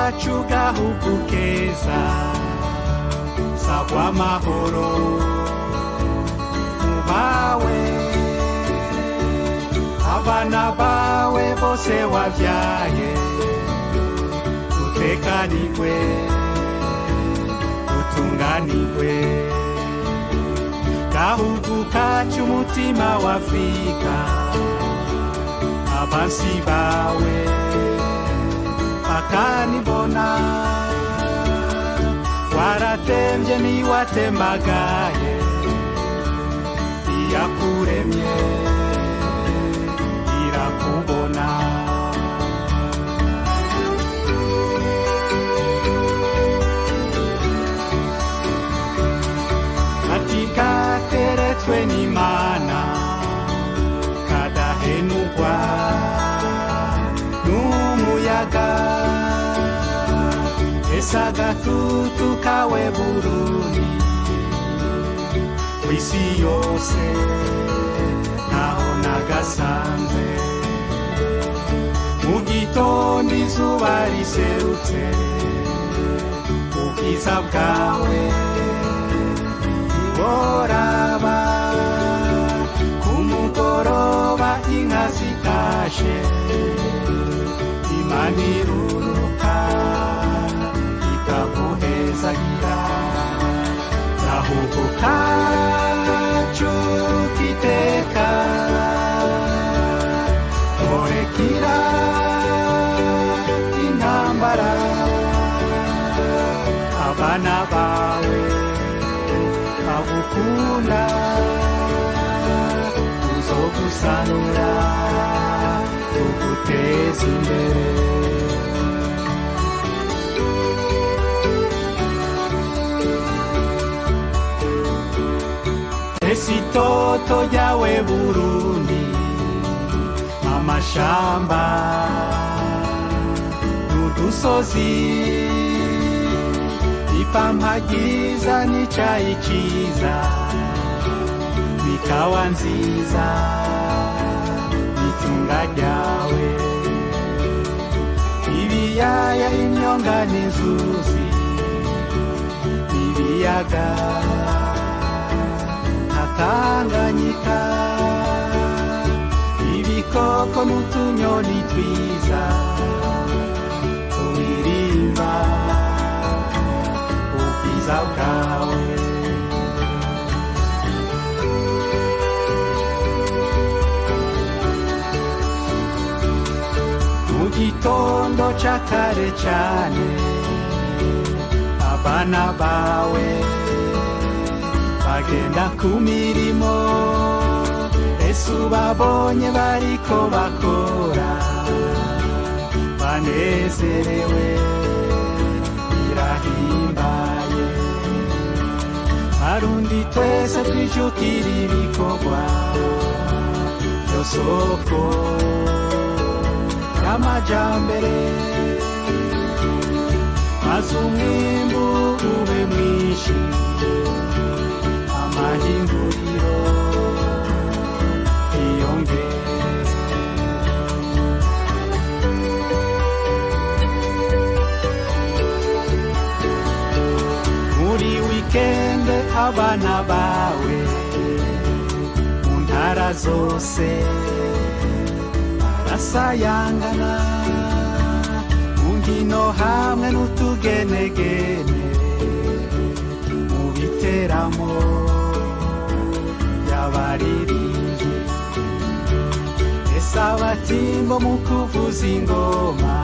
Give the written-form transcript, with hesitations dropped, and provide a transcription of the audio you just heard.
kacu gahugu keza, sagwa amahoro mubawe, abana bawe bose wabyaye, utekanirwe utunganirwe. Gahugu kacu umutima wa Afrika, abansi bawe bakanibona, waratemvye niwatembagaye, iyakuremye irakubona. Ati gateretswe n'Imana kadahenugwa n'umuyaga, ese agatutu kawe Burundi kw'isi yose ntaho nagasanze. Mu gitondo izuba riserutse, ubwiza bwawe ntiworaba, ku mugoroba inka zitashe, Imana iruruka ikaguhezagira. Gahugu kacu k'iteka, nturekira intambara, abana bawe bagukunda, tuzogusanura tuguteze imbere. Ese itoto ryawe Burundi, amashamba n'udusozi, ipampa ryiza n'icayi ciza, n'ikawa nziza n'itunga ryawe, ibiyaya imyonga n'inzuzi n'ibiyaga nka Tanganyika, ibikoko n'utunyoni twiza turirimba ubwiza bwawe. Mu gitondo ca kare cane, abana bawe bagenda ku mirimo, ese ubabonye bariko bakora banezerewe, birahimbaye. Barundi twese twijukira ibikorwa vyosoko y'amajambere, maze umwimbu ube mwinshi, amahinguriro yiyongere. Muri wikende abana bawe mu ntara zose barasayangana, mu nkino hamwe n'utugenegene, mu biteramo by'abaririmbyi, ese abatimbo mu kuvuza ingoma.